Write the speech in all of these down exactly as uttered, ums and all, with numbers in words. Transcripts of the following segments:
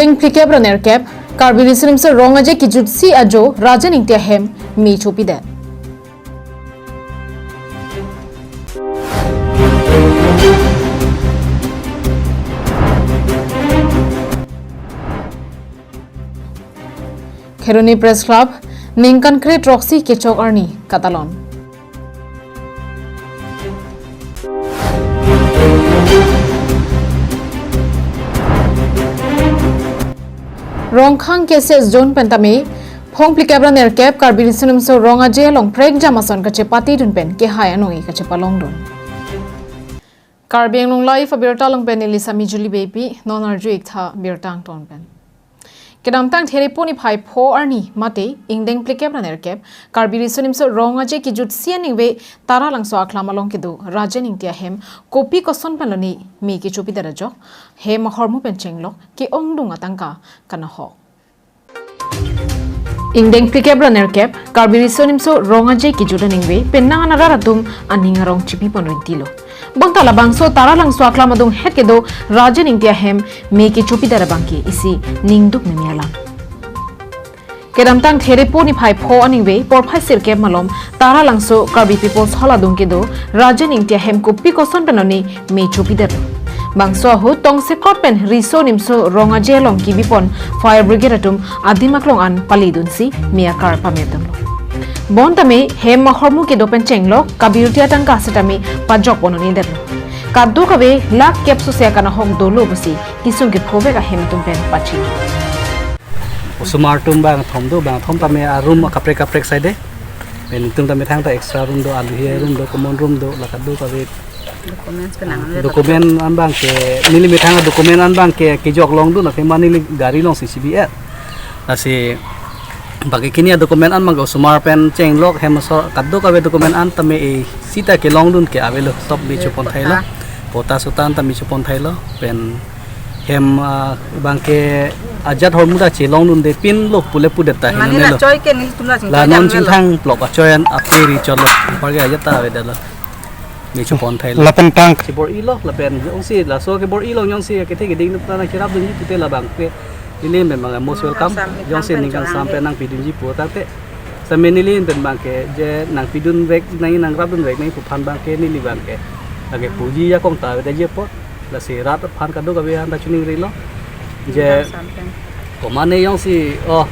Ingdeng phlikep ra nerkep, Karbi Riso Nimso Rong Aje kejutsi ajo Rajen Ingti ahem me chopidet. Kheroni Press Club, ningkan kre throksi kechok arni katalon. Rongkhang K C S Zone pen tame, phong phlikep ra nerkep Karbi Riso Nimso Rong Aje along prekjam ason kachepatedun pen kehai anoi kachepalongdun. Karbi Anglong Live abirta along pen neli Sami Julie Beypi, non arju-ik tha birta angton pen. Kedamtang Therepo niphai pho arni mate ingdeng phlikep ra nerkep, Karbi Riso Nimso Rong Aje kejutsi aningve Taralangso aklam along kedo Rajen Ingti ahem kopi koson pen lone me kechopidet ajok, hem ahormu pen chenglok ke-ongdung atangka kanahok. Ingdeng phlikep ra nerkep, Karbi Riso Nimso Rong Aje kejut aningve penang an arat atum aning arong chipipon rintilo. Bonta labangso Taralangso aklam adunghet kedo Rajen Ingti ahem me kechopidet abangke isi ningduk meme alam. Kedamtang Therepo niphai pho aningve porphai sirkep malom Taralangso Karbi People's Hall adung kedo Rajen Ingti ahem kopi koson pen lone me chopidetlo. Bangso ahut tongsekot pen Riso Nimso Rong Aje along kebipon fire brigade atum adim aklong an paledunsi me akar pamedunlo. Bonta me hem ahormu kedo pen chenglok kabirti atangka setame pajokpon un'edetlo. Kadokave lakh kep sose akanahok dolo pusi kesung kephovek ahem atum pen pachini. Osomar atum bangthom do, bangthom tame a-room kaprek kaprek side. Pen itum tame thangta extra room do, aluhi room do, common room do, la kadokave. Documents pen ang. Document an abangke, neli methang document an abangke kejok longdun, athema neli gari alongsi chibi-et. Lasi baki kini a-document an abangke osomar pen chenglok hem aso kadokave document an tame e sita kelongdun ke avelo, sob me chopon thailo. Patta. Patta sutta an tame chopon thailo. Pen hem, ah, abangke ajat ahormu ta chelongdunde pinlo pule pudet ta. Mane hinelo. La choi ke nelitum la chingthang la non chingthang plok achoi an aperi cholo. Apar ke ajat ta avedetlo. Me chopon thailo. Lapen tang. Chebor-ilo, lapen jongsi laso kebor-ilo jongsi kethe keding nangcherapdunji pute labangke neli memang most welcome. Ningkan sam, jongsi ningkan sam pen nangpidunji pu tangte. Same neli pen abangke je nangpidunvek nang nangrapdunvek nangji pu aphan abangke neli abangke lake puji ajakong ta avedet apot. Lasi rat aphan kadokave anta chiningrilo. Je ningkan sam pen. Komane jongsi, oh,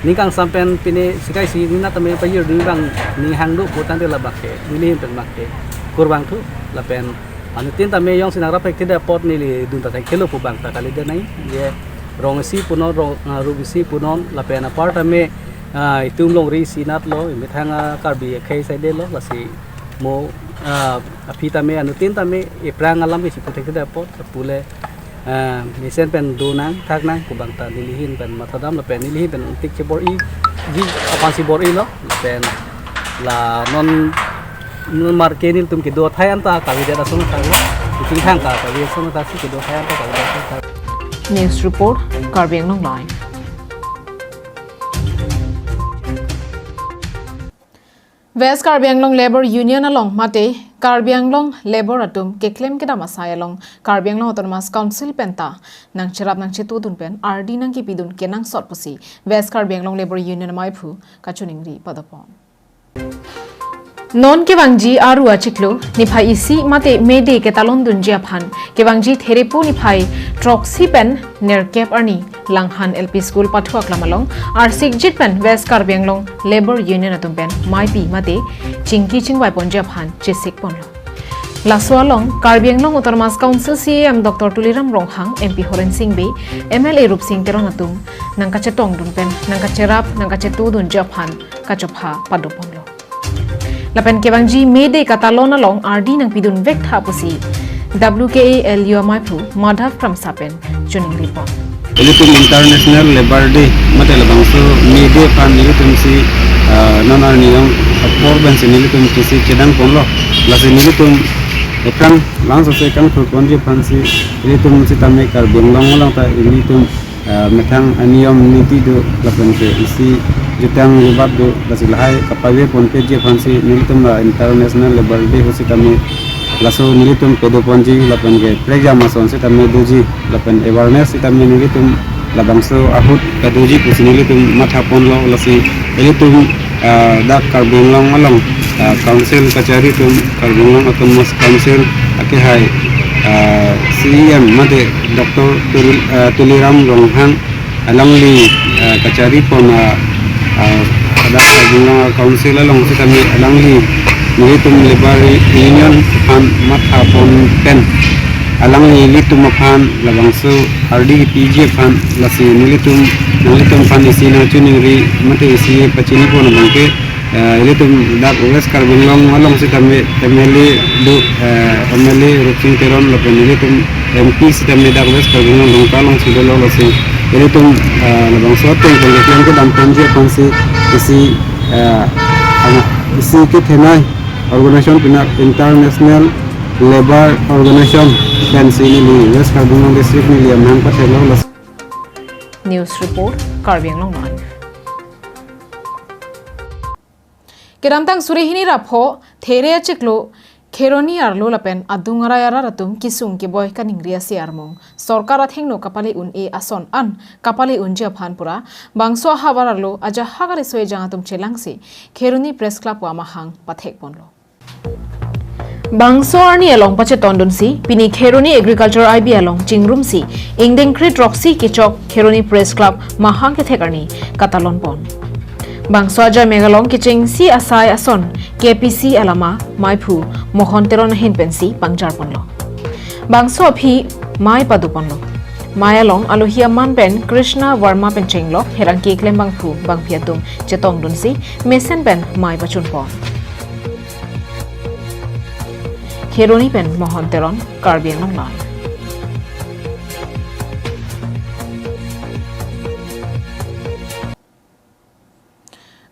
ningkan sam pen pine sikai si nina tame pajir dun abang ning hang do pu tangte labangke neli pen abangke kurvangthu lapen anuttin tame jongsi nangrap thekthedet apot neli dun ta thekthelo pu abang ta kalidet nangji. Je rong isi punon, rong, ah, rup isi punon, lapen apar tame, ah, itum longri isi natlo, imethang, ah, Karbi akhei side lo, lasi mo, ah, aphi tame, anuttin tame, ephrang alam ke chipu thekthedet apot, pule, ah, mesen pen do nang, thak nang, pu abang ta neli ahin pen mathadam lapen neli ahin pen tik chebor-iji aphansi bor-ilo, lapen la non, non marke nelitum kedo athai anta kavedet ason ta lo, chingthang ta kave ason ta si kedo athai anta kavedet ason ta. News report, Karbi Anglong Live. West Karbi Anglong Labour Union along mate Karbi Anglong Labour atum keklem kedam asai along Karbi Anglong Autonomous Council penta nangcherap nangchetudun pen ardi nangkepidun kenangsot pusi West Karbi Anglong Labour Union amaiphu kachoningri padopon. Non kevangji Aru achiklo niphai isi mate May Day ketalondunji aphan kevangji Therepo niphai throksi pen nerkep arni Langhan L P School pathu aklam along arsikjit pen West Karbi Anglong Labour Union atum pen maipi mate chingki chingvaiponji aphan chesikponlo. Laso along Karbi Anglong Autonomous Council C E M Doctor Tuliram Ronghang, M P Horen Sing Bey, M L A Rupsing Teron atum nangkachetongdun pen nangkacherap nangkachetudunji aphan kachopha padoponlo. Lapen kevangji May Day katalon along ardi nangpidunvek tha pusi W K A L U amaiphu Madhav Kramsa pen choningripon. Ilitum International Labour Day mate labangso May Day aphan nelitum si, ah, non arni along apor pensi nelitum kisi chedangponlo. Lasi nelitum ephrang langsose kangthurponji aphansi ilitum sitame Karbi Anglong along ta ilitum ah, methang aniyom niti do lapen ke isi jutang jubat do, lasi lahai kapavirponpeji aphansi nelitum la International Labour Day ahut sitame laso nelitum padoponji lapen ke prekjam ason sitame doji lapen awareness sitame nelitum Labangso ahut kadoji pusi nelitum mathaponlo, lasi ilitum, ah, dak Karbi Anglong along, ah, council kachari atum, Karbi Anglong Autonomous Council akehai, ah, C E M mate Doctor Tuli-, ah, Tuliram Ronghang alangli, ah, kachari pon, ah, ah, dak Karbi Anglong Council along sitame alangli nelitum Labour Union aphan mathapon pen alangli ilitum aphan labangso ardi piji aphan, lasi nelitum, nanglitum aphan isi nangchiningri mate isi pachini pon abang ke, eh, ilitum dak West Karbi Anglong along sitame M L A do, eh, M L A Rupsing Teron lapen ilitum M P sitame dak West Karbi Anglong Dongka alongsi dolo, lasi ilitum, eh, labangso atum pon keklem kedam ponji aphansi isi, eh, ana, isi kethenei organization pina International Labour Organization pensi neli West Karbi Anglong District neli amang pathelo, lasi. News report, Karbi Anglong Live. Kedamtang suri hini ra pho, There achiklo, Kheroni arlo lapen adung arai arat atum kesung keboi kaningri ase armung sorkar athengno kapale un-e ason an kapale unji aphan pura, bangso ahavar arlo ajahak ariso ejang atum chelangsi Kheroni Press Club pu amahang pathek ponlo. Bangso arni along pachetondunsi, pini Kheroni Agriculture I B along chingrumsi, ingdeng kre throksi kechok Kheroni Press Club mahang kethek arni katalon pon. Bangso ajai megalong kechengsi asai ason, K P C alama, maiphu, Mohon Teron ahin pensi pangjar ponlo. Bangso aphi mei pado ponlo. Mei along alohi aman pen Krishna Verma pen chenglok, herang keklem bangphu, bangphi atum chetongdunsi, mesen pen mei pachun pon. Kheroni pen Mohon Teron, Karbi Anglong Live.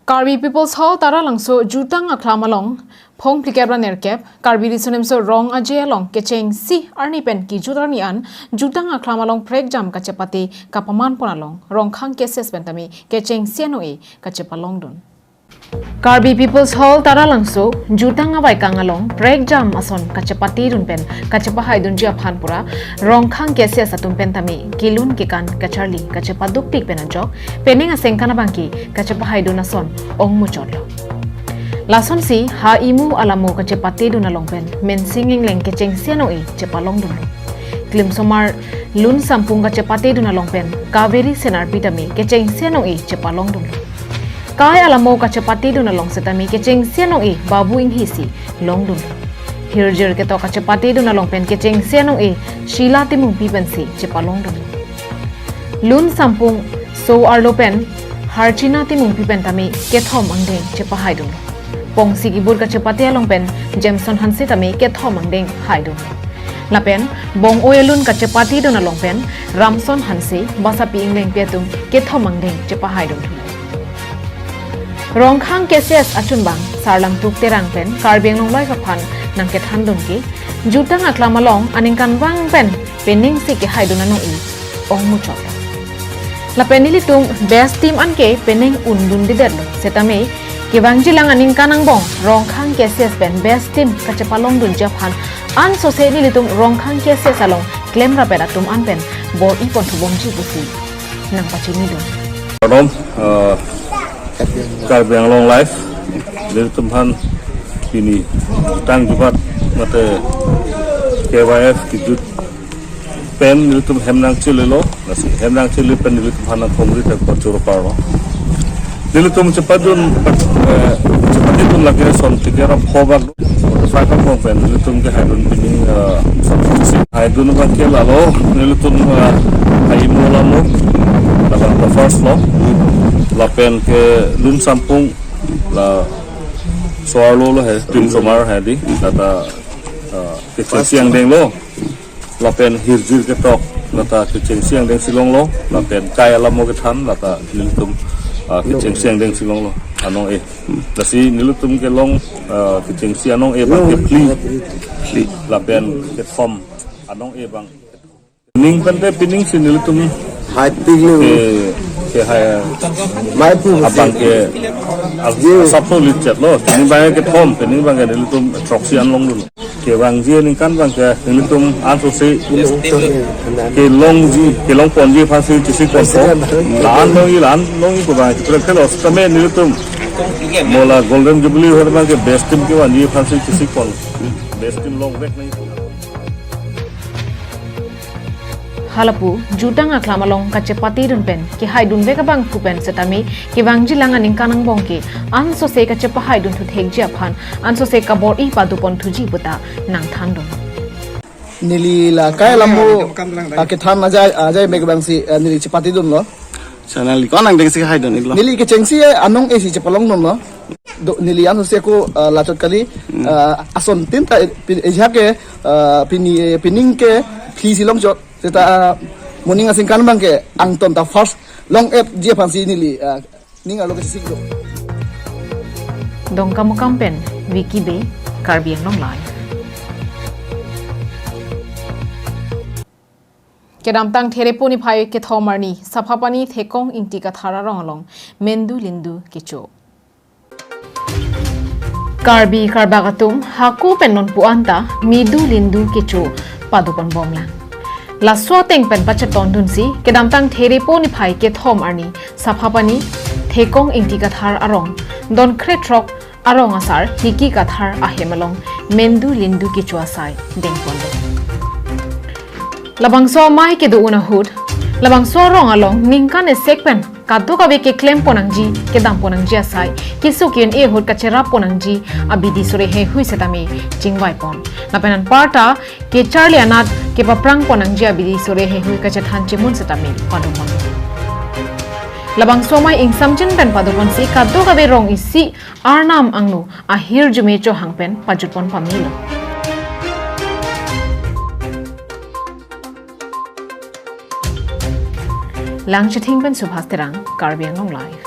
Karbi People's Hall Taralangso Jutang Akhlam along, phong phlikep ra nerkep, Karbi Riso Nimso Rong Aje along kechengsi arni pen kejut arni an, Jutang Akhlam along prekjam kachepate kapaman pon along, Rongkhang K C S pen tame kechengsi anong-e kachepalongdun. Karbi People's Hall Taralangso, Jutang Avaikang along, prekjam ason kachepatedun pen, kachepahaidunji aphan pura, Rongkhang K C S atum pen tame, kelun kekan kacharli, kachepadukpik pen ajok, penang asengkan abangke, kachepahaidun ason, ong muchotlo. Lasonsi, ha imu alamo kachepatedun along pen, Mensing Engleng kechengsi anong-e, chepalongdunlo. Klimsomar, Lun Sampung kachepatedun along pen, Kaveri Senarpi tame, kechengsi anong-e, chepalongdunlo. Kai alamo kachepatedun along setame kechengsi anong-e Babu Inghi si longdun. Hirjir ketok kachepatedun along pen kechengsi anong-e Sheila Timungpi pensi chepalongdun. Lun Sampung so arlo pen Harchina Timungpi pen tame kethom angdeng chepahaidun. Pongsi kibur kachepate along pen Jameson Hanse tame kethom angdeng haidun. Lapen, bong-oi alun kachepatedun along pen, Ramson Hanse, Basapi Englengpi atum, kethom angdeng chepahaidun. Rongkhang K C S achunbang, Sarlamtuk Terang pen, Karbi Anglong Live aphan, nangkethandun ke, Jutang Akhlam along, aningkanvang pen, penangsi kehaidun anong-e, ong muchot. Lapen nelitum best team anke penang undundedetlo. Setame, kevangjilang aningkan angbong, Rongkhang K C S pen best team kachepalongdunji aphan, ansose nelitum Rongkhang K C S along klemrap atum an pen bor-i ponthubomji pusi nangpachinidun. Kardom, eh, Karbi Anglong Live, nelitum aphan pini tang jubat mate K Y F kejut pen nelitum hem nangchelelo, lasi hem nangchele pen nelitum aphan nangkhongri thek pachur parlo. Nelitum chepatedun, eh, chepatedun lake son phlikep ra pho bak, five bak pen nelitum kehaidun pini, eh, haidun abangke lalo, nelitum, eh, ha imu alamo, labang ke first lo, lapen ke Lun Sampung, laso arlo lo he, Klimsomar he di, lata, eh, kechengsi angdeng lo. Lapen hirjir ketok, lata kechengsi angdengsi longlo, lapen kai alamo kethan, lata nelitum, ah, kechengsi angdengsi longlo, anong-e. Lasi nelitum kelong, ah, kechengsi anong-e abangke phli. Phli. Lapen kethom anong-e abang. Ning pen te penangsi nelitum hai pik le. Ke, ke hai. Maiphu si. Abangke, al-, ye. Asap lo lichet lo. Pini abangke kethom, pini abangke nelitum throksi an longdun. Kevangji aningkan abang ke nelitum ansose kelongji, kelong ponji aphansi chesik ponpo. La-an longji, la-an longji pu abang ke kre kre lo setame nelitum mo la Golden Jubilee ahut abang ke best team kevanji aphansi chesik pon. Best team longvek nangji. Halapu jutang aklam along kachepatedun pen kehaidunvek abangphu pen setame kevangjilang aningkan angbong ke ansose kachepahaidun thuthekji aphan ansose kabor-i padoponthuji puta nangthandun. Neli la kai lamu, ah, kethan ajai, ajai mek abangsi, ah, neli chepatedunlo. Sa nangli ko-an angdengsi haidun-iklo? Neli kechengsi, eh, anong esi chepalongdunlo. Do, neli ansose ako, ah, lachot kali, ah, asontin ta, eh, pin, eh, jake, ah, pini, eh, pining ke, phli si longchot. Seta, ah, moning asingkan abang ke, angton ta first long-etji aphansi neli, ah, ning arlo kesiklo. Dongkamukam pen, Vicky Bey, Karbi Anglong Live. Kedamtang Therepo niphai kethom arni, Saphapani Thekong Ingti Kathar arong along, Mendu Lindu kecho. Karbi Karbak atum, hako pen nonpu anta, Mendu Lindu kecho padoponbomlang. Laso ateng pen pachetondunsi, kedamtang Therepo niphai kethom arni, Saphapani Thekong Ingti Kathar arong, don krethrok arong asar, Hiki Kathar ahem along, Mendu Lindu kecho asai dengponlo. Labangso amei kedo-un ahut, labangso arong along ningkan esek pen kadokave keklem ponnangji, kedam ponnangji asai, keso ke-un-e ahut kacherap ponnangji abidi sore heihui setame chingvaipon. Lapen anparta kecharli anat kepaphrang ponnangji abidi sore heihui kachethan chimun setame padopon. Labangso amei ingsamjin pen padoponsi kadokave rong isi arnam angno ahirjume chohang pen pajutpon pamelo. Langchithing pen Subhas Terang, Karbi Anglong Live.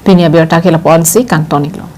Pini abirta ke lapu-ansi kangton-iklo.